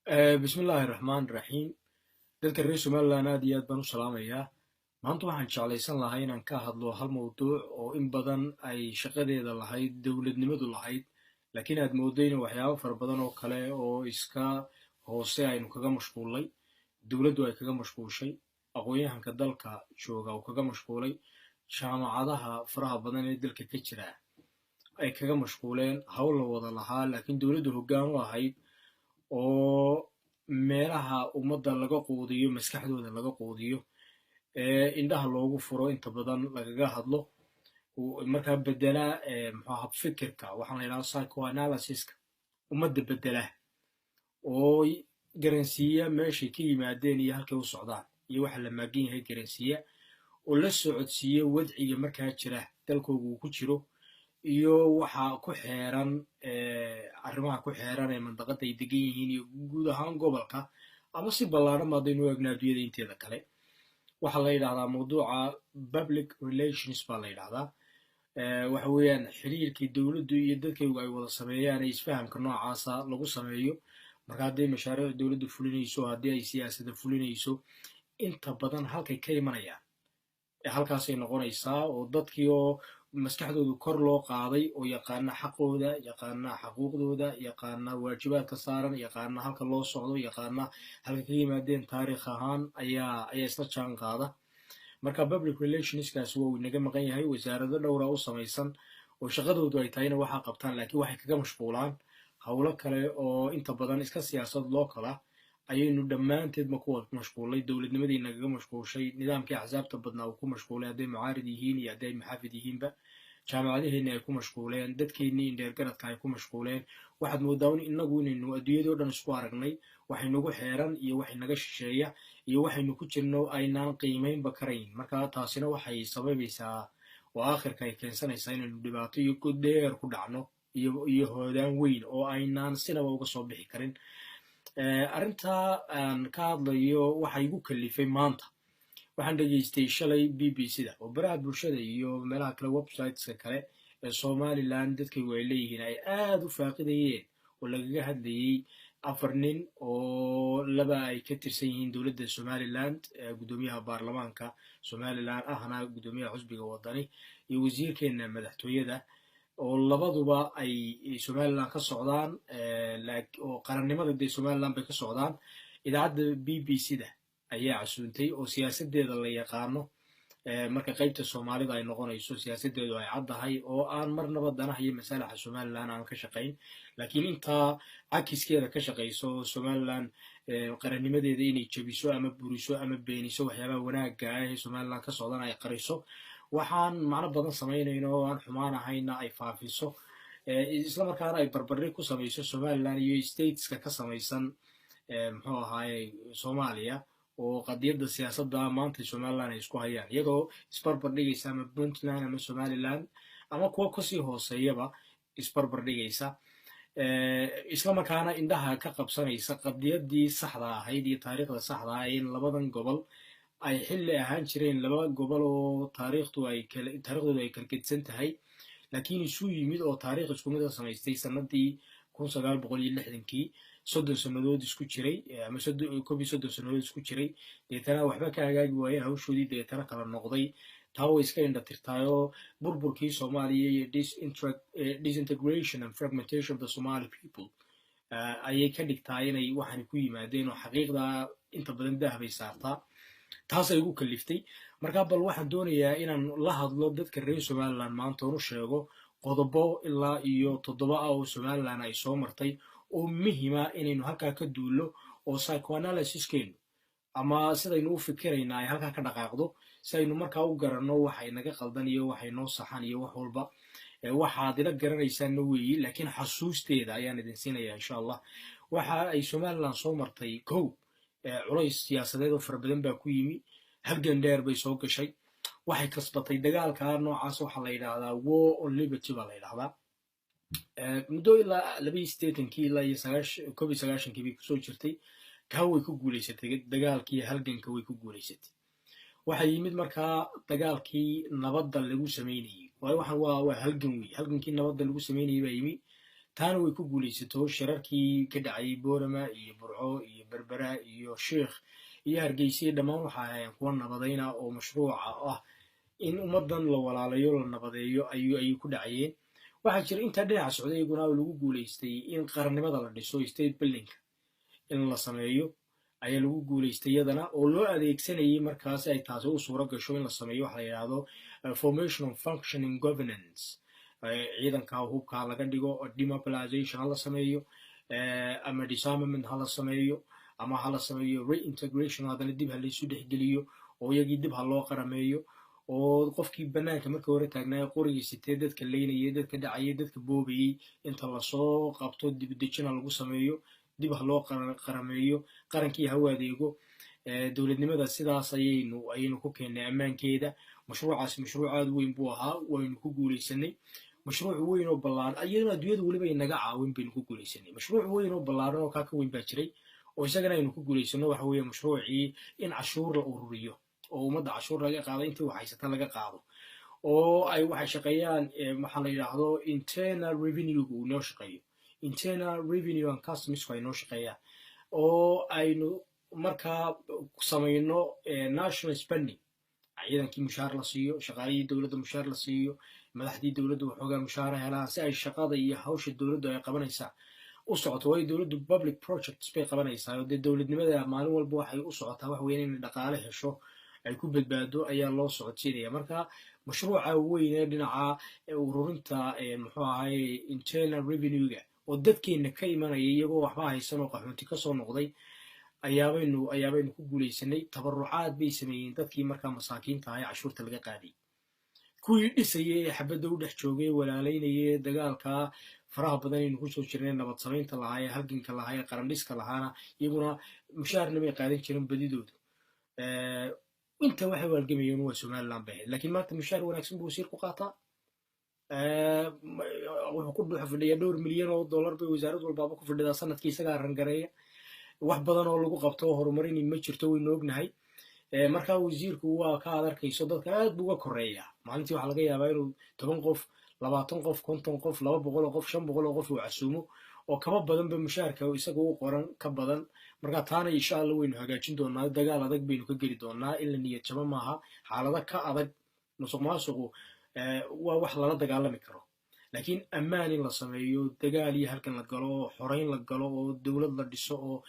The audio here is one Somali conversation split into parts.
Bismillaahi raxmaan raxiim. Dadka reer Somaliland aad iyo aad baan u salaamayaa. Maanta waxaan jeclaysan lahaa inaan ka hadlo hal mawduuc oo in badan ay shaqadeeda lahayd dowladnimadu lahayd, laakiin aad moodayna waxyaabo fara badan oo kale oo iska hoose aynu kaga mashquulnay, dowladdu ay kaga mashquushay, aqoon-yahanka dalka jooga uu kaga mashquulay, jaamacadaha faraha badan ee dalka ka jira ay kaga mashquuleen. Hawl la wada lahaa laakiin dowladdu hoggaan u ahayd oo meelaha ummadda laga quudiyo, maskaxdooda laga quudiyo, ee indhaha loogu furo, inta badan lagaga hadlo, markaa bedela muxuu ahaa fikirka, waxaan la yidhahda psychoanalysiska, ummadda bedela oo garansiiya meeshay ka yimaadeen iyo halkay u socdaan iyo waxa la maagan yahay, garansiiya oo la socodsiiya wadciga markaa jira dalkooga uu ku jiro iyo waxa ku xeeran, arrimaha ku xeeran ee mandaqadda ay degan yihiin iyo guud ahaan gobolka, ama si ballaaran ba haddaynu eegno adduunyada inteeda kale. Waxaa la yidhahdaa mawduuca public relations baa la yidhahdaa. Waxa weeyaan xiriirkii dowladdu iyo dadkaygu ay wada sameeyaan ee isfahamka noocaasa lagu sameeyo. Marka hadday mashaariic dowladdu fulinayso, haddii ay siyaasada fulinayso, inta badan halkay ka imanayaan halkaasay noqonaysaa, oo dadkii oo maskaxdoodu kor loo qaaday oo yaqaana xaqooda, yaqaana xaquuqdooda, yaqaana waajibaadka saaran, yaqaana halka loo socdo, yaqaana halka ka yimaadeen taariikh ahaan, ayaa isla jaan qaada. Marka public relationskaasi waa uu inaga maqan yahay. Wasaarado dhowra u samaysan oo shaqadoodu ay tahayna waxaa qabtaan, laakiin waxay kaga mashquulaan howlo kale oo inta badan iska siyaasad local ah ayaynu dhammaanteedma ku wada mashquulnay. Dowladnimadii nagaga mashquushay, nidaamkii axsaabta badnaa uu ku mashquulay, hadday mucaarid yihiin iyo hadday muxaafid yihiinba, jaamacadaheenni ay ku mashquuleen, dadkeennii indheergaradka ay ku mashquuleen. Waxaad moodaa in inagu inaynu adduunyadoo dhan isku aragnay, waxaynugu xeeran iyo waxay naga shisheeya iyo waxaynu ku jirno aynaan qiimaynba karayn. Marka taasina waxay sababaysaa oo aakhirka ay keensanaysaa inaynu dhibaato iyo god dheer ku dhacno iyo hoodaan weyn oo aynaan sinaba uga soo bixi karin. Arrintaa aan ka hadlayo waxa igu kalifay maanta, waxaan dhegaystay shalay BBC da oo baraha bulshada iyo meelaha kale, websiteska kale ee Somaliland dadkaygu ay leeyihiin, ay aada u faaqidayeen oo lagaga hadlayey afar nin oo laba ay ka tirsan yihiin dowladda Somaliland, guddoomiyaha baarlamaanka Somaliland ahna guddoomiyaha xusbiga Wadani iyo wasiirkeena madaxtooyada, oo labaduba ay Somaliland ka socdaan oo qarannimada dee Somaliland bay ka socdaan. Idaacadda BBC da ayaa casuuntay oo siyaasaddeeda la yaqaano. Marka qaybta Soomaalida ay noqonayso, siyaasaddeedu ay caddahay oo aan marnaba danaha iyo masaalaxa Somaliland aan ka shaqayn, laakiin intaa cakiskeeda ka shaqayso, Somaliland qarannimadeeda inay jebiso ama buriso ama beeniso, waxyaabaha wanaagga ah ee Somaliland ka socdana ay qariso, waxaan macno badan samaynayno oo aan xumaan ahayna ay faafiso, isla markaana ay barbardhig ku samayso Somaliland iyo stateska ka samaysan muxuu ahaaye Soomaaliya, oo qadiyadda siyaasadda maanta Somaliland ay isku hayaan, iyadoo isbarbar dhigaysa ama Puntland ama Somaliland ama kuwa kasii hooseeyaba isbarbar dhigaysa, isla markaana indhaha ka qabsanaysa qadiyaddii saxda ahayd iyo taariikhda saxda ah in labadan gobol ay xilli ahaan jireen laba gobol oo taariikhdu ay taarikhdoodu ay kala gedsan tahay, laakiin isu yimid oo taariikh isku mid a samaystay sanadii 1960-kii, 30 sannadood isku jiray ama 31 sannadood isku jiray, deetana waxba ka hagaagi waayeen hawshoodii, deetana kala noqday. Taa way iska indha tirtaayoo burburkii Soomaaliya iyo disintegration and fragmentation of the Somali people ayay ka dhigtaa inay waxani ku yimaadeen, oo xaqiiqda inta badan daah bay saartaa. Taasay igu kaliftay. Marka bal waxaan doonayaa inaan la hadlo dadka reer Somaliland maanta oon u sheego qodobo ilaa iyo toddoba ah oo Somaliland ay soo martay oo muhima inaynu halkaa ka duullo, oo psychoanalysiskeenu ama sidaynu u fikiraynaa ay halkaa ka dhaqaaqdo, si aynu markaa u garanno waxay naga qaldan iyo waxay noo saxan iyo wax walba. Waxaad ila garanaysaanna weeyi, laakiin xasuusteeda ayaan idin siinaya insha Allah. Waxa ay Somaliland soo martay: kow, culays siyaasadeed oo fara badan baa ku yimi, halgan dheer bay soo gashay, waxay kasbatay dagaalka noocaas waxaa la yidhaahdaa war on liberty baa la yidhahdaa. Muddo ilaa 82-kii ilaa iyo 91-kii bay kusoo jirtay. Kaa way ku guulaysatay, dagaalkii halganka way ku guulaysatay. Waxaa yimid markaa dagaalkii nabadda lagu samaynayey, waayo waxaan waa halgan wey. Halgankii nabadda lagu samaynayey baa yimi. Taana way ku guulaysato. Shirarkii ka dhacayay Boorama iyo Burco iyo Berbera iyo Sheikh iyo Hargeysa dhammaan waxa ahaayeen kuwa nabadayna oo mashruuca ah in ummadan la walaalayo, la nabadeeyo ayay ku dhacayeen. Waxaa jira intaa dhinaca socday iyaguna lagu guulaystay in qarannimada la dhiso, state buildingka in la sameeyo ayaa lagu guulaystay iyadana, oo loo adeegsanayay markaas ay taasi u suuro gasho in la sameeyo waxa la yidhaahdo formation of functioning governance. Ciidanka hubka laga dhigo, demobilization ha la sameeyo ama disarmament ha la sameeyo ama ha la sameeyo reintegration, haddana dib ha laysu dhexgeliyo oo iyagii dib ha loo qarameeyo, oo qofkii bannaanka markii hore taagnaayo, qorigii sitee, dadka leynayay, dadka dhacayay, dadka boobayey, inta lasoo qabto dibdejina lagu sameeyo, dib ha loo qarameeyo, qarankii ha u adeego. Dowladnimada sidaas ayaynu ku keennay ammaankeeda. Mashruucaasi mashruuc aad weyn buu ahaa, waynu ku guulaysanay. Mashruuc weyn oo ballaaran iyaduna adduunyada weliba inaga caawin baynu ku guulaysanay. Mashruuc weyn oo ballaaran oo kaa ka weyn baa jiray oo isagana aynu ku guulaysano. Waxa weeye mashruucii in cashuur la ururiyo oo ummadda cashuur laga qaado, intii wax haysata laga qaado, oo ay waxay shaqeeyaan waxaa la yidhaahdo internal revenue uu noo shaqeeyo, Internal Revenue and Customsku ay noo shaqeeyaan, oo aynu markaa samayno national spending, ciidankii mushaar la siiyo, shaqaalihii dowladda mushaar la siiyo, madaxdii dowladda waxoogaa mushaara helaan, si ay shaqada iyo hawsha dowladdu ay qabanaysaa u socoto. Waayo, dowladdu public projects bay qabanaysaa, oo dee dowladnimada maalin walba waxay u socotaa wax weyn, inay dhaqaale hesho ay ku badbaado ayaa loo socodsiinaya. Marka mashruuca weyn ee dhinaca ururinta, muxuu ahay, internal revenue-ga oo dadkeena ka imanaya iyagoo waxba haysan oo qaxoonti kasoo noqday ayaabaynu ku guulaysanay. Tabarucaad bay sameeyeen dadkii markaa masaakiinta ahaa ee cashuurta laga qaadiyey, kuwii dhisayay ee xabadda u dhex joogay, walaalaynayay dagaalkaa faraha badan aynu kusoo jirnay, nabad samaynta lahaa ee halganka lahaa ee qarandhiska lahaana, iyaguna mushaharna may qaadan jirin badidoodu. Inta waxay waalgamayeen waa Somaliland bay ahayd, laakiin maanta mushaar wanaagsan buu wasiir ku qaataa. Wuxuu ku dhex fadhiyaa dhowr milyan oo dollar bay wasaarad walbaaba ku fadhidaa sanadkii, isagaa rangareeya. Wax badan oo lagu qabto oo horumarini ma jirto, waynu ognahay. Markaa wasiirku waa ka aad arkayso dadka aad buu uga koreeyaa. Maalintii waxaa laga yaabaa inuu 10 qof, 20 qof, 50 qof, 200 oo qof, 500 oo qof uu casuumo, oo kaba badanba mushaharka isaga u qoran ka badan. Marka taana insha Allah waynu hagaajin doonaa, dagaal adag baynu ka geli doonaa. In la niyad jabo maaha. Xaalado ka adag musuq maasuqu waa wax lala dagaalami karo, laakiin ammaan in la sameeyo, dagaal iyo halkan la galo, oo xorayn la galo, oo dowlad la dhiso, oo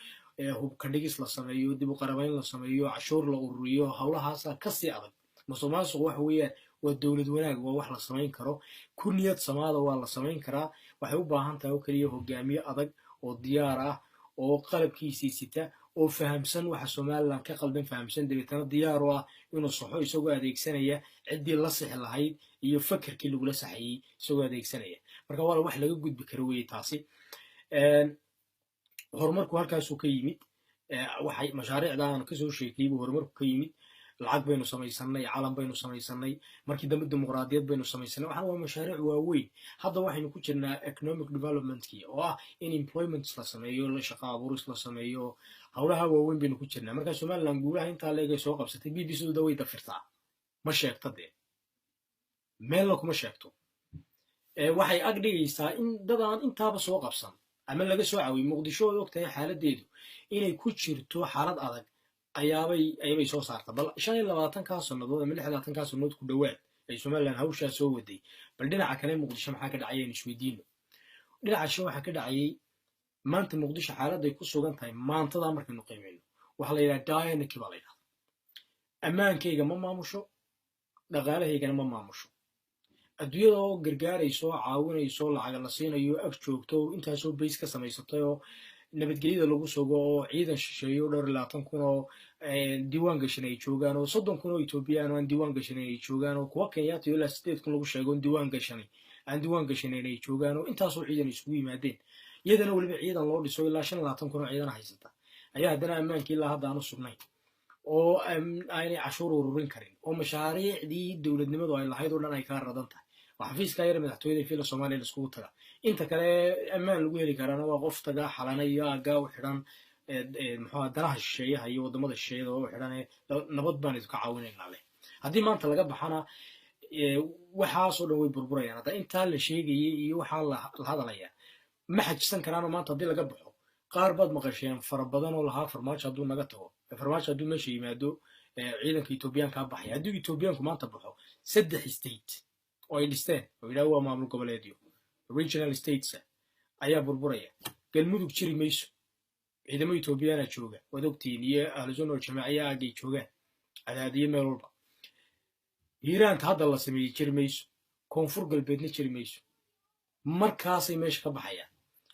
hubka dhigis la sameeyo, dib u qarabayn la sameeyo, cashuur la ururiyo, howlahaasa kasii adag. Musuq maasuqu waxa weeyaan waa dowlad wanaag, waa wax la samayn karo. Ku niyad samaada, waa la samayn karaa. Waxay u baahan tahay oo keliya hogaamiye adag oo diyaar ah oo qalabkiisii sita oo fahamsan waxa Somaliland ka qaldan fahamsan, dabeetana diyaar u ah inuu saxo, isagoo adeegsanaya ciddii la sixi lahayd iyo fakerkii lagula saxayey isagoo adeegsanaya. Marka waa wax laga gudbi karo weye taasi. Horumarku halkaasuu ka yimid. Waxay mashaariicda aan kasoo sheekayey buu horumarku ka yimid. Lacag baynu samaysanay, calan baynu samaysanay, markii dambe dimuqraadiyad baynu samaysanay. Waxaan waa mashaariic waaweyn. Hadda waxaynu ku jirnaa economic developmentkii, oo ah in employments la sameeyo, shaqa abuuris la sameeyo. Howlaha waaweyn baynu ku jirnaa. Marka Somaliland guulaha intaa leegay soo qabsatay, BBC da way dafirtaa, ma sheegta dee, meelna kuma sheegto. Waxay ag dhigaysaa in dadaan intaaba soo qabsan ama laga soo caawiyey. Muqdisho oo og tahay xaaladeedu inay ku jirto xaalad adag ayaabay soo saarta. Bal 25-kaa sannadood ama 26-kaa sannadood ku dhowaad ay Somaliland hawshaa soo waday, bal dhinaca kale Muqdisho maxaa ka dhacay? Aynu isweydiino. Dhinaca she waxaa ka dhacayay maanta Muqdisho xaaladday ku sugan tahay maantadaa markaynu qiimayno, waxaa la yidhaha dianaki baa la yidhahda. Ammaankayga ma maamusho, dhaqaalahaygana ma maamusho. Adduunyada oo gargaarayso oo caawinayso, lacaga la siinayo, ag joogto, intaasoo base ka samaysatay oo nabadgelyada lagu sugo, oo ciidan shisheeyo dhowr iyo labaatan kun oo diiwaan gashan ay joogaan, oo 30,000 oo Etoobiyaan oo aan diiwaan gashanayn ay joogaan, oo kuwa Kenyaata ilaa 8,000 lagu sheego aan diiwaan gashanayn ay joogaan, oo intaasoo ciidan isugu yimaadeen, iyadana weliba ciidan loo dhiso ilaa 25,000 oo ciidan haysata, ayaa haddana ammaankii ilaa hadda aanu sugnayn, oo aanay cashuur ururin karin, oo mashaariicdii dowladnimadu ay lahayd oo dhan ay kaa radan tahay, oo xafiiska yar madaxtooyada Villa Soomaaliya laiskugu taga. Inta kale ammaan lagu heli karaana waa qof taga Xalana iyo aagaa u xidhan, muxuu, danaha shisheeyaha iyo waddamada shisheeyada oo u xidhan, nabad baan idinka caawinaynaa leh. Haddii maanta laga baxana, waxaasoo dhan way burburayaan. Hadda intaa la sheegayay iyo waxaa la hadalaya Ma xajisan karaanoo maanta haddii laga baxo, qaar baad maqasheen fara badan oo lahaa Farmaajo hadduu naga tago, Farmaajo hadduu meesha yimaado, ciidanka Etoobiyaankaa baxaya. Hadduu Etoobiyaanku maanta baxo, saddex state oo ay dhisteen oo yidhaha waa maamul goboleedyo, regional states, ayaa burburaya. Galmudug jiri mayso, ciidamo Etoobiyaana jooga, waad ogtihiin, iyo Ahlusunna Waljamaaciya aagay joogaan, Cadaadiyo meel walba. Hiiraanta hadda la sameeyey jiri mayso, Koonfur Galbeedna jiri mayso, markaasay meesha ka baxayaan.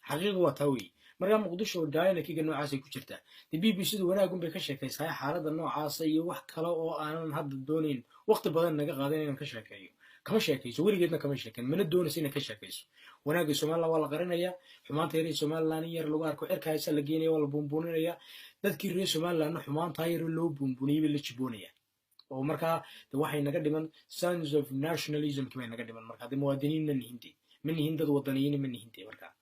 Xaqiiqdu waa taa weeye. Markaa Muqdisho dynamicga noocaasay ku jirtaa. Dee BBC du wanaagun bay ka sheekaysaa xaaladda noocaasa iyo wax kale oo aanan hadda doonayn waqti badan naga qaadan inaan ka sheekeeyo. Kama sheekayso, weligeedna kama sheeken, mana doonayso inay ka sheekayso. Wanaagga Somaliland waa la qarinayaa, xumaanta yar ee Somaliland in yar lagu arko cirka haysa la geenaya, waa la buunbuuninayaa. Dadkii reer Somalilandna xumaantaa yar loo buunbuuniyey bay la jiboonayaan, oo markaa de waxay naga dhiman sense of nationalismki bay naga dhiman. Markaa de muwaadiniin ma nihinte, ma nihin dad wadaniyiin ma nihinte. Markaa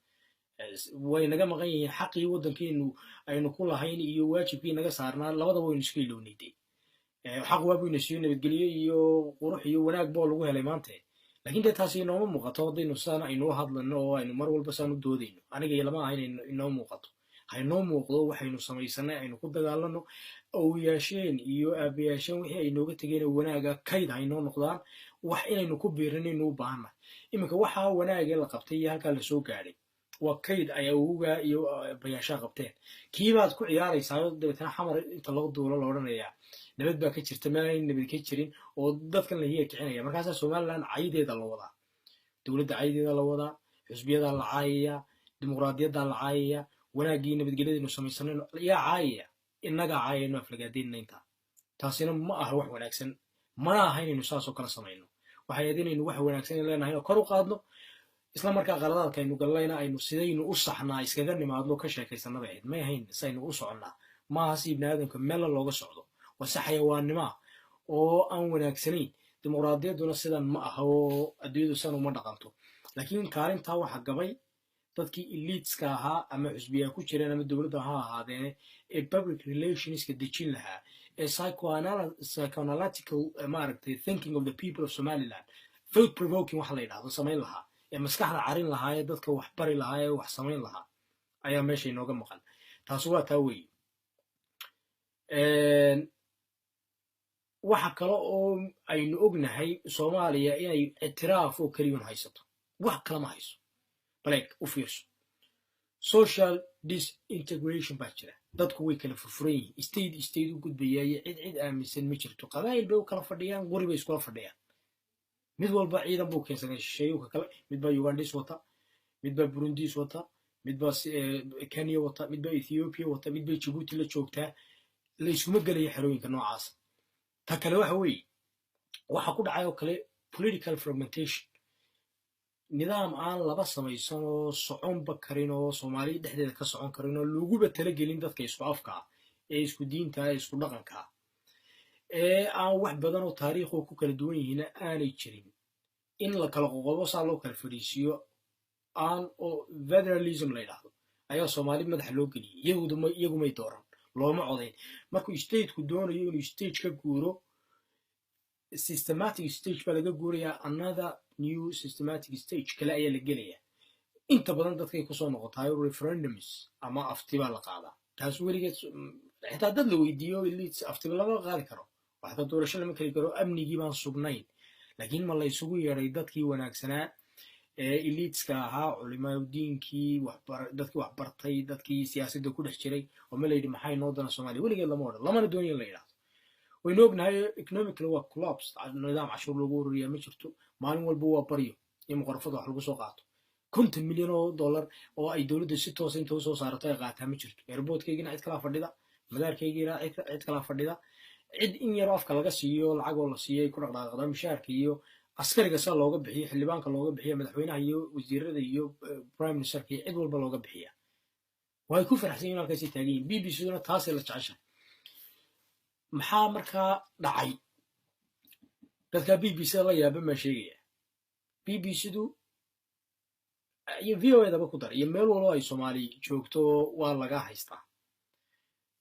way naga maqan yihiin xaqii waddankeenu aynu ku lahayn iyo waajibkii naga saarnaa, labadaba waynu iska ilownayde. Xaq waabuyna siiyo nabadgelyo iyo qurux iyo wanaag boo lagu helay maante, lakin dee taasi inooma muuqato haddaynu sidaan aynu u hadlano oo aynu mar walba saan u doodayno. Aniga iyo lama aha inay inoo muuqato. Haynoo muuqdo waxaynu samaysanay, aynu ku dagaalano. Awyaasheen iyo aabayaasheen wixii ay nooga tegeen wanaaga kayd haynoo noqdaan, wax inaynu ku biirinaynu u baahannahay. Iminka waxaa wanaagee la qabtay iyo halkaa lasoo gaadhay waa kayd ay awowgaa iyo bayaashaa qabteen. Kiibaad ku ciyaaraysaa, dabeetana Xamar inta loo duulo la odhanayaa nabad baa ka jirta, meelayn nabad ka jirin, oo dadkan la hiya kicinaya. Markaasaa Somaliland caydeeda la wadaa, dowladda caydeeda la wadaa, xusbiyadaa la caayaya, dimuqraadiyaddaa la caayaya, wanaaggii nabadgelyadaynu samaysanayno yaa caayaya, innagaa caayayno, aflagaadaynna intaa. Taasina ma aha wax wanaagsan, mana aha inaynu saasoo kala samayno. Waxay ahayd inaynu wax wanaagsan leenahay oo kor u qaadno, isla markaa qaladaadka aynu gallayna aynu sidaynu u saxnaa iskaga nimaadno, ka sheekaysanaba ahayd. May ahayn saynu u soconnaa, maaha si ibni aadamka meella looga socdo, waa si xayawaannimoa oo aan wanaagsanayn. Dimuqraadiyadduna sidan ma aha oo adduunyadu sidan uma dhaqanto. Laakiin kaalintaa waxa gabay dadkii eliteska ahaa, ama xusbiyaa ku jireen ama dowladda ha ahaadeene, ee public relationska dejin lahaa, ee psychoanalytical, maaragtay, thinking of the people of Somaliland, thought provoking waxa la yidhahdo samayn lahaa, ee maskaxda carin lahaa, ee dadka wax bari lahaa, ee wax samayn lahaa ayaa meesha inooga maqan. Taasi waa taa weeye. Waxa kale oo aynu ognahay Soomaaliya inay ictiraaf oo keliyun haysato, wax kale ma hayso. Baleeg u fiirso, social disintegration baa jira, dadku way kala furfuran yihiin, state state u gudbaya iyo cid cid aaminsan ma jirto. Qabaa'il bay u kala fadhiyaan, qori bay iskula fadhiyaan. Mid walba ciidan buu keensaday shisheeyuka kale. Mid baa Ugandis wata, mid baa Burundis wata, mid baa Kenya wata, mid baa Ethiopia wata, mid bay Jabuuti la joogtaa. La iskuma gelaya xerooyinka noocaasa. Ta kale waxa weeye, waxa ku dhacay oo kale political fragmentation, nidaam aan laba samaysan oo soconba karin, oo Soomaaliya dhexdeeda ka socon karin, oo laguba talagelin dadka isku afka ah, ee isku diinta ah, ee isku dhaqanka ah, ee aan wax badan oo taariikhoo ku kala duwan yihiinna aanay jirin, in la kala qoqobo, saa loo kala fadhiisiiyo aan oo federalism la yidhaahdo ayaa Soomaali madaxa loo geliyey. Iyagumay dooran, looma codayn. Markuu stateku doonayo inuu stage ka guuro, systematic stage baa laga guurayaa, another new systematic stage kale ayaa la gelaya. Inta badan dadkay kusoo noqotaayo referendums ama afti baa la qaadaa. Taas weligeed xitaa dad la weydiiyo elites aftiba lama qaadi karo, waxta doorasho lama keli karo, amnigii baan sugnayn. Laakiin ma la isugu yeedhay dadkii wanaagsanaa ee eliteska ahaa, culimadiinkii, dadkii waxbartay, dadkii siyaasadda ku dhex jiray, oo ma la yidhi maxay noo dana Soomaaliya? Weligeed lama odhan, lamana doonayo in la yidhahdo. Waynu ognahay economically waa collapse, nidaam cashuur lagu ururiyaa ma jirto, maalin walba waa baryo iyo muqarafada wax lagu soo qaato. 50 milyan oo dollar oo ay dowladda si toosa inta usoo saarato ay qaataa ma jirto. Airportkaygina cid kalaa fadhida, madaarkaygina cid kalaa fadhida, cid in yaroo afka laga siiyo, lacagoo la siiyo ay ku dhaqdhaqaaqda. Mishaarka iyo askariga saa looga bixiyo, xildhibaanka looga bixiyo, madaxweynaha iyo wasiirada iyo prime ministerka iyo cid walba looga bixiya. Way ku faraxsan yihin halkaasay taagan yihin. BBC duna taasay la jeceshahay. Maxaa markaa dhacay? Dadkaa BBC da la yaaba maa sheegaya. BBC du iyo VOA daba ku dar iyo meel walbo ay Soomaali joogto waa laga haystaa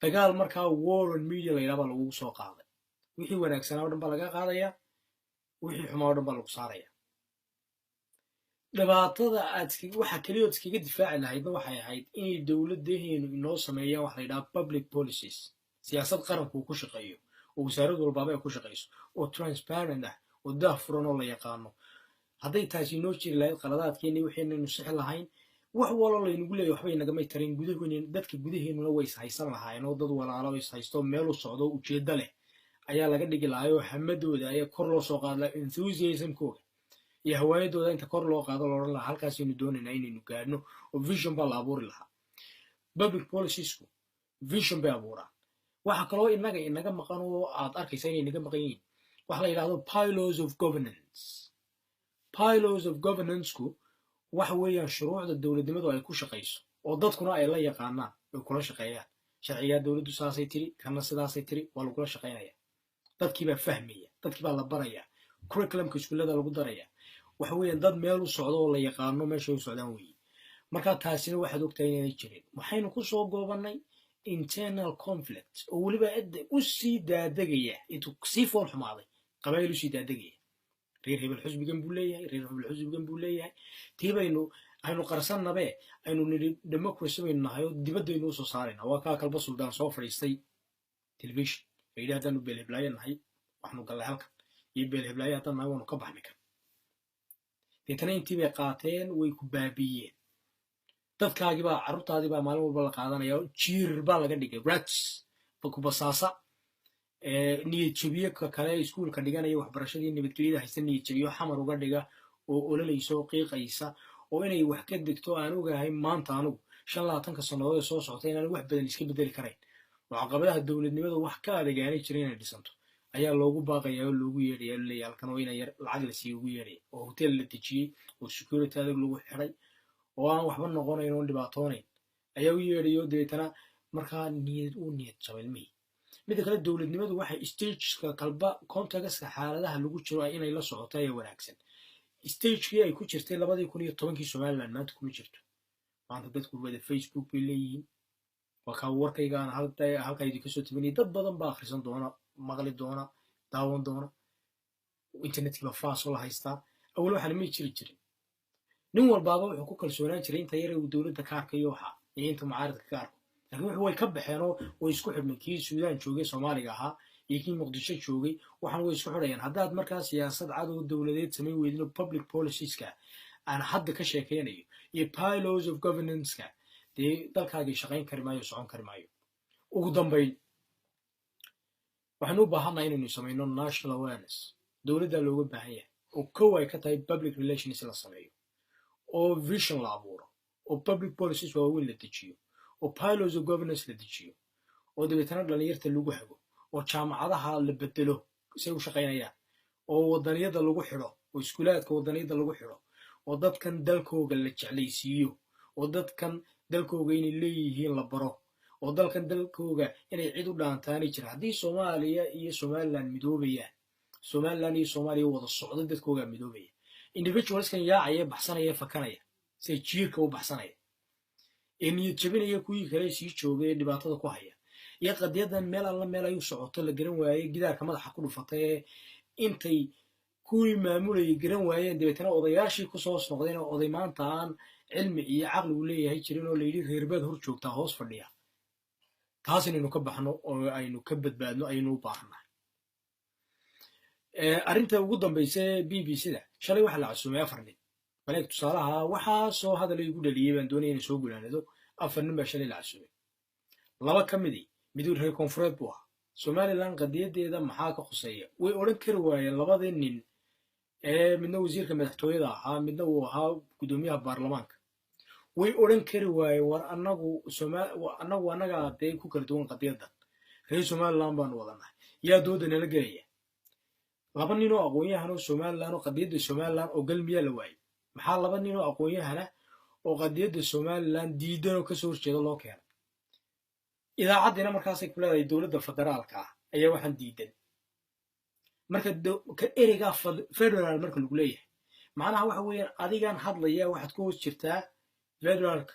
dagaal. Markaa war on media la yidhaha baa lagugu soo qaaday. Wixii wanaagsanaa o dhan baa laga qaadaya, wixii xumaa o dhan baa lagu saaraya. Dhibaatada aad waxa keliyood iskaga difaaci lahaydna waxay ahayd inay dowladaheenu inoo sameeyaan waxa la yidhaha public policies, siyaasad qaranku uu ku shaqeeyo oo wasaarad walbaaba ay ku shaqeyso, oo transparent ah, oo daah furan, oo la yaqaano. Hadday taasi inoo jiri lahayd, qaladaadkeeni waxaynaynu sixi lahayn. Wax walo laynagu leeyahy waxbay nagamay tarin. Gudaheenu, dadka gudaheenuna way ishaysan lahaayeen, oo dad walaalo ishaysto, meel u socdo, ujeeddo leh ayaa laga dhigi lahaa, oo hamadooda ayaa kor loo soo qaadi lahaa, enthusiasmkooga iyo hawaayadooda inta kor loo qaado loodhan lahaa, halkaasaynu doonaynaa inaynu gaadhno, oo vision baa la abuuri lahaa. Public policiesku vision bay abuuraan. Waxaa kaloo inaga inaga maqan, oo aad arkaysa inay naga maqan yihiin, waxa la yidhahdo bylaws of governance. Bylaws of governanceku waxa weeyaan shuruucda dowladnimadu ay ku shaqayso, oo dadkuna ay la yaqaanaan, ay kula shaqeeyaan. Sharcigaa dowladdu saasay tiri, kana sidaasay tiri, waa lagula shaqaynaya. Dadkiibaa fahmaya, dadkiibaa la baraya, curriculumka iskuullada lagu daraya. Waxa weeyaan dad meel u socdo oo la yaqaano meeshay u socdaan weeye. Marka taasina waxaad ogtahay inaanay jirin. Waxaynu ku soo goobannay internal conflict, oo weliba cidda u sii daadegaya, intuu sii fool xumaaday, qabaayil usii daadegaya. Reer hebel xusbigan buu leeyahay, reer hebel xusbigan buu leeyahay. Tii baynu aynu qarsannabe, aynu nidhi democracy baynu nahay oo dibaddaynu usoo saarayna. Waa kaa kalba suldaan soo fadhiistay television ee yidhi, haddaanu beelheblaayo nahay waxaanu gallay halkan, iyo beelheblaayo haddaan nahay waanu ka baxnay kan. Deetana intii bay qaateen, way ku baabiiyeen. Dadkaagii baa, carruurtaadii baa maalin walba la qaadanaya, jiir baa laga dhigay, rats ku basaasa, niyad jabiye. Ka kale iskuulka dhiganaya, waxbarashadii nabadgelyada haysta niyad jabiyo, xamar uga dhiga oo ololaysa oo qiiqaysa, oo inay wax ka degto aan ogahay maanta anugu 25-ka sannadood ee soo socota inaan wax badan iska bedeli karayn, oo caqabadaha dowladnimada wax ka adegaanay jira inay dhisanto ayaa loogu baaqaya oo loogu yeedhaya, laleeyahay halkan oo ina yar lacag la siiye ugu yeedhaya, oo hotel la dejiyey, oo security adag lagu xiday, oo aan waxba noqonayn oon dhibaatoonayn ayaa u yeedhayo. Dabeetana markaa niyad uu niyad jaba ilmihii. Midda kale, dowladnimadu waxay stageska kalba contextka xaaladaha lagu jiro inay la socoto ayaa wanaagsan. Stagekii ay ku jirtay 2010-kii Somaliland maanta kuma jirto. Maanta dadku wada Facebook bay leeyihiin. Waa kaa warkaygaan halkaa idinka soo tabinaya. Dad badan baa akhrisan doona, maqli doona, daawan doona. Internetkii baa faasoo la haystaa. Awal waxaana may jiri jirin. Nin walbaaba wuxuu ku kalsoonaan jiray inta yare uu dowladda ka arkayo waxa iyo inta mucaaradka ka arko, laakiin wuxu way ka baxeen oo way isku xidhmeen. Kii Suudaan joogay Soomaaliga ahaa iyo kii Muqdisho joogay waxaan way isku xidhayaan. Haddaad markaa siyaasad cad oo dowladeed samayn weydin, oo public policieska aan hadda ka sheekaynayo iyo bylaws of governanceka, dee dalkaagii shaqayn kari maayo, socon kari maayo. Ugu dambayn, waxaynu u baahannahay inaynu samayno national awareness. Dowladdaa looga baahan yahay, oo kow ay ka tahay public relations la sameeyo, oo vision la abuuro, oo public policies waaweyn la dejiyo, oo bylaws of governance la dejiyo, oo dabeetana dhalinyarta lagu hago, oo jaamacadaha la bedelo say u shaqaynayaan, oo wadaniyada lagu xidho, oo iskuulaadka wadaniyada lagu xidho, oo dadkan dalkooga la jeclaysiiyo, oo dadkan dalkooga inay leeyihiin la baro, oo dalkan dalkooga inay cid u dhaantaanay jira. Haddii Soomaaliya iyo Somaliland midoobayaan, Somaliland iyo Soomaaliya wada socda, dadkoogaa midoobaya. Individualskan yaacaya, baxsanaya, fakanaya, siay jiirka u baxsanaya ee niyad jabinaya kuwii kale sii joogay ee dhibaatada ku haya, iyo qadiyadan meel alla meel ayuu socoto la garan waayey, gidaarka madaxa ku dhufatay ee intay kuwii maamulayay garan waayeen, dabeetana odayaashii kusoo hoos noqdeen, oo oday maanta aan cilmi iyo caqli uu leeyahay jirin, oo layidhi reerbaad hor joogtaa hoos fadhiya. Taas inaynu ka baxno oo aynu ka badbaadno ayaynu u baahannahay. Arrinta ugu dambaysa, BBC da shalay waxaa la casuumay afar nin. Baleeg tusaalaha waxaa soo hadal igu dhaliyey baan doonaya inay soo gulaanado. Afar nin baa shalay la casuumay. Laba ka midii, mid reer koonfureed buu ahaa. Somaliland qadiyadeeda maxaa ka khuseeya way odhan kari waayeen labadii nin ee midna wasiirka madaxtooyada ahaa, midna uu ahaa guddoomiyaha baarlamaanka. Way odhan kari waayeen, war annagu annagaa dee ku kala duwan qadiyadan, reer Somaliland baanu wadanahay, yaa dooda nala gelaya? Laba nin oo aqoon-yahan oo Somaliland oo qadiyadda Somaliland oo galmiyaa la waayey. Maxaa laba nin oo aqoon-yahana oo qadiyadda Somaliland diidan oo kasoo horjeeda loo keenay? Idaacaddiina markaasay ku leedahay dowladda federaalka ah ayaa waxaan diidan. Marka ereygaa federal marka lagu leeyahay, macnaha waxa weeyaan adigan hadlaya waxaad ku hoos jirtaa federaalka.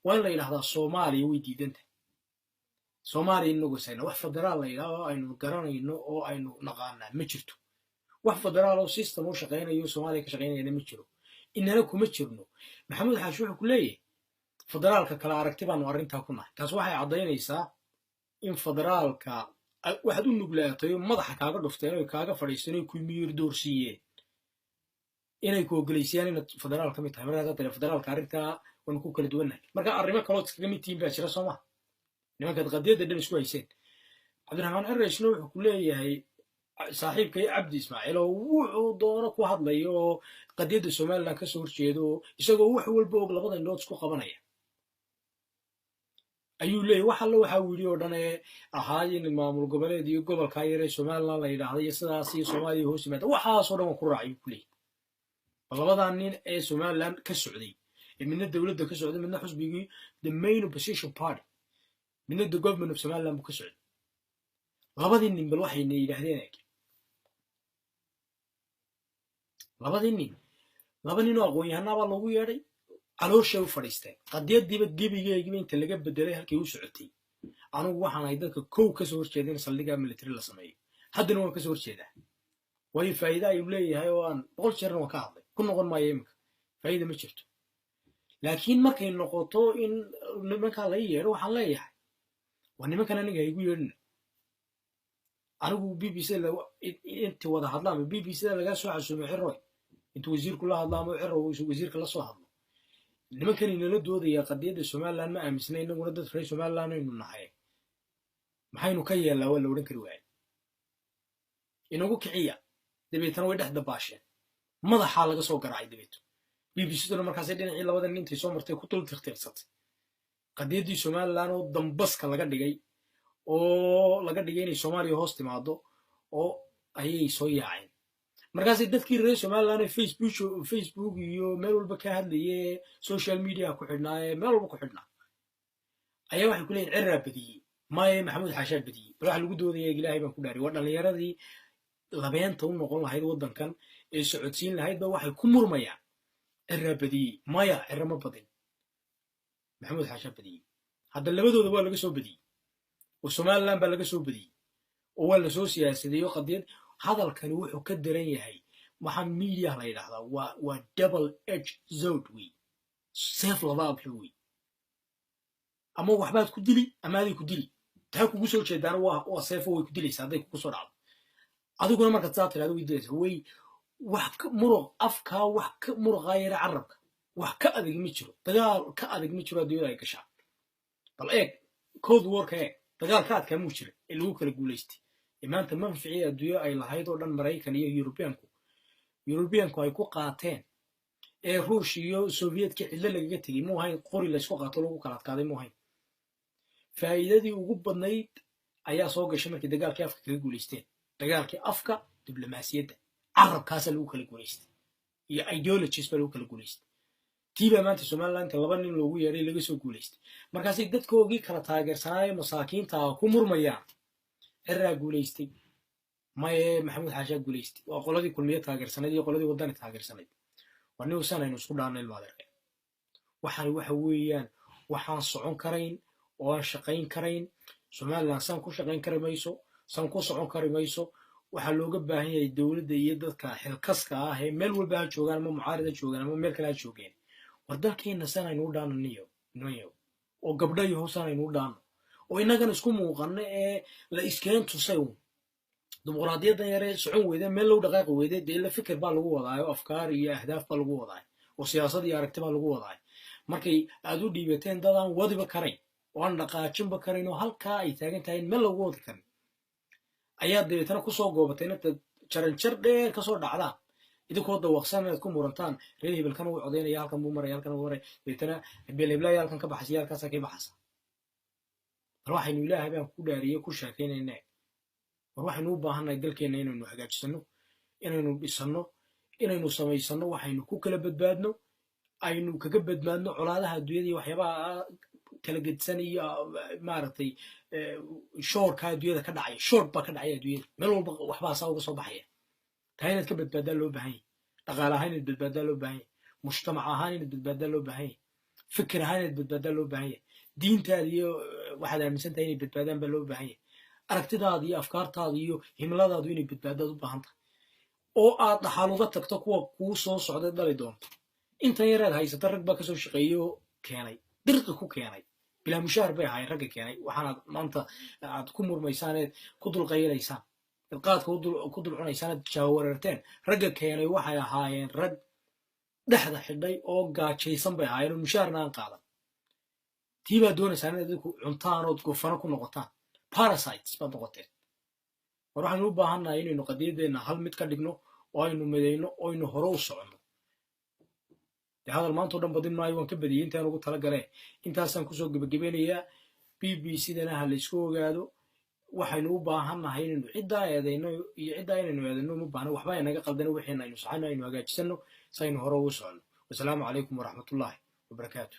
Waa in la yidhahdaa Soomaaliya way diidantahay. Soomaaliya inagusayna wax federaal la yidhahdo oo aynu garanayno oo aynu naqaanaa ma jirto. Wax federaal oo system u shaqaynayo Soomaaliya ka shaqaynayana ma jiro. Inana kuma jirno. Maxamuud Xaashi wuxuu ku leeyahay federaalka kala aragti baanu arrintaa ku nahay. Taas waxay caddaynaysaa in federaalka waxaad u nuglaatay oo madaxa kaaga dhufteen oo kaaga fadhiisteen oo ku miyir doorsiiyeen inay ku ogoleysiyaan inaad federaal ka mid tahay. Markaasaa tiri federaalka arrintaa waanu ku kala duwannahay. Marka arrimo kalood iskaga mid tihiin baa jira, soo maha? Nimankaad qadiyadda dhan isku hayseen. Cabdiraxmaan Cirraysna wuxuu ku leeyahay saaxiibkay Cabdi Ismaaciil oo wuxuu doono ku hadlayo oo qadiyadda Somaliland ka soo horjeedo oo isagoo wax walba og labada indhood isku qabanaya ayuu leeyahy. Wax alle waxa uu yidhi oo dhan ee ahaa in maamul goboleed iyo gobolkaa yar ee Somaliland la yidhaahda iyo sidaas iyo Soomaaliya hoos yimaada, waxaasoo dhan waan ku raacay, buu ku leeyahy. Bal labadaa nin ee Somaliland ka socday, ee midna dowladda ka socday, midna xusbigii the main opposition party, midna the government of Somaliland buu ka socday, labadii nin bal waxayna yidhaahdeen eeg. Labadii nin, laba nin oo aqoon-yahanaa baa loogu yeedhay, calooshay u fadhiisteen. Qadiyadiiba gebigeegiiba inta laga bedelay halkay u socotay. Anugu waxaan ahay dadka kow kasoo horjeeda in saldhigaa military la sameeyo. Haddana waan kasoo horjeedaa, waayo faa'iide ayuu leeyahay oo aan 100 jeerna waan ka hadlay, ku noqon maayo iminka. Faa'iida ma jirto. Laakiin markay noqoto in nimankaa la ii yeedho, waxaan leeyahay waa nimankan aniga ha igu yeedhina. Anigu BBC inti wada hadlaan, BBC da lagaa soo xasuumay Ciroy intuu wasiirku la hadlo ama Ciro wasiirka la soo hadlo, nimankani nala doodaya qadiyadda Somaliland ma aaminsna, inaguna dad reer Somaliland aynu nahay, maxaynu ka yeellaa? Waa la odhan kari waaye. Inagu kiciya. Dabeetana way dhex dabaasheen, madaxaa laga soo garaacay. Dabeeto BBC duna markaasay dhinacii labada nin intay soo martay ku dul tiqtiiqsatay qadiyaddii Somaliland oo dambaska laga dhigay oo laga dhigay inay Soomaaliya hoos timaado oo ayay soo yaaceen. Markaasay dadkii reer Somaliland ee Facebook iyo meel walba ka hadlaye, social media ku xidhnaa ee meel walba ku xidhnaa ayaa waxay ku leeyihin Ciraa badiyey, maye Maxamuud Xaashaa badiyey. Bal waxa lagu doodaya, Ilaahay baan ku dhaariy, waa dhallinyaradii labeenta u noqon lahayd waddankan ee socodsiin lahayd ba waxay ku murmayaan Ciraa badiyey. Maya, Cira ma badin, Maxamuud Xaashaa badiyey. Hadda labadooda waa laga soo badiyey oo Somaliland baa laga soo badiyey oo waa lasoo siyaasadeeyo qadiyad. Hadalkani wuxuu ka daran yahay waxaa media la yidhahdaa waa double edge sword wey, seef laba afle wey. Ama waxbaad ku dili ama aday ku dili. Taa kugu soo jeedaana waa seefo, way ku dilaysaa hadday kugu soo dhacdo. Adiguna markaad saa tirahdo way dilaysaa. Way wax ka muruq afkaa, wax ka muruqaa yara carabka, wax ka adag ma jiro. Dagaal ka adag ma jiro adduunyada ay gashaa. Bal eeg Cold Warka, eeg, dagaal ka adkaa muu jira ee lagu kala guulaystay ee maanta manficii adduunyo ay lahayd oo dhan Maraykan iyo Yurubiyaanku ay ku qaateen ee Ruush iyo Soviyetka cidlo lagaga tegey? Muu hayn qori laysku qaato lagu kala adkaaday, muu hayn. Faa'iidadii ugu badnayd ayaa soo gashay markii dagaalkii afka kaga guulaysteen, dagaalkii afka, diblomaasiyadda carabkaasaa lagu kala guulaystay iyo ideologies baa lagu kala guulaystay. Tii baa maanta Somaliland inta laba nin loogu yeedhay laga soo guulaystay. Markaasay dadkoogii kala taageersanaaye masaakiinta ku murmayaan Ciraa guulaystay, maye Maxamuud Xaashaa guulaystay. Waa qoladii Kulmiye taageersanayd iyo qoladii Waddani taageersanayd. Waa nin usan aynu isku dhaanno, ilmaadeerka. Waxaan waxa weeyaan waxaan socon karayn oo aan shaqayn karayn. Somaliland saan ku shaqayn kari mayso, saan ku socon kari mayso. Waxaa looga baahan yahay dowladda iyo dadka xilkaska ah ee meel walba ha joogaan, ama mucaarid ha joogaan ama meel kale ha joogeen, war dalkeenna san aynu u dhaano niyo nimanyo oo gabdho yahow, san aynu u dhaano oo innagana isku muuqanno ee la iskeen tusay uun dimuqraadiyaddan yaree socon weyde, meel low dhaqaaqi weyde. Dee ila fikir baa lagu wadaayo, afkaar iyo ahdaaf baa lagu wadaayo oo siyaasad iyo aragti baa lagu wadaayo. Markay aad u dhiibateen dadaan wadiba karayn oo aan dhaqaajinba karayn oo halkaa ay taagan tahay meel lagu wadi karin, ayaa dabeetana kusoo goobatay inta jaranjar dheer kasoo dhacdaan idinkoo dawaqsan inaad ku murantaan reer hebelkan uu codaynaya, halkan buu maraya, halkan buu maraya, dabeetana hebel heblaya halkan ka baxaysa iyo halkaasaa kay baxaysa. Bal waxaynu, Ilaahay baan ku dhaariyey, ku sheekaynayna. War waxaynu u baahannahay dalkeenna inaynu hagaajisano, inaynu dhisanno, inaynu samaysano waxaynu ku kala badbaadno, aynu kaga badbaadno colaadaha adduunyada iyo waxyaabaha kala gedsan iyo maaragtay shoorka adduunyada ka dhacaya. Shoor baa ka dhacaya adduunyada, meel walba waxbaa saa uga soo baxaya. Taa inaad ka badbaaddaa loo baahan yahay. Dhaqaale ahaan inaad badbaaddaa loo baahan yahay, mujtamac ahaan inaad badbaaddaa loo baahan yahay, fikir ahaan inaad badbaaddaa loo baahan yahay, diintaada iyo waxaad aaminsan tahay inay badbaadaan baa loo baahan yahay, aragtidaada iyo afkaartaada iyo himiladaadu inay badbaadaad u baahan tahay oo aad dhaxal uga tagto kuwa kuu soo socday dhali doonto. Intan yareed haysata rag baa kasoo shaqeeyey oo keenay, dirqi ku keenay, bilaa mushaar bay ahaayeen ragga keenay. Waxaanaad maanta aad ku murmaysaaneed, ku dulqaylaysaan, qaadka ku dul cunaysaan, aad jaawareerteen, ragga keenay waxay ahaayeen rag dhexda xidhay oo gaajaysan bay ahaayeen oo mushaarna aan qaadan. Tii baad doonaysaan inaad idinku cuntaan ood gofano ku noqotaan. Parasites baad noqoteen. War waxaynu u baahannahay inaynu qadiyaddeenna hal mid ka dhigno oo aynu midayno oo aynu hore u soconno. Dee hadal maanta o dhan badin maayo, waan ka badiyey intaan ugu talagalee. Intaasaan kusoo gebagabeynayaa. BBC dana ha laysku ogaado. Waxaynu u baahannahay inaynu ciddaa eedayno iyo ciddaa inaynu eedayno uma baahno. Waxba inaga qaldano, wixiina aynu saxayno, aynu hagaajisano si aynu hore ugu soconno. Wasalaamu calaykum waraxmatullaahi wabarakaatu.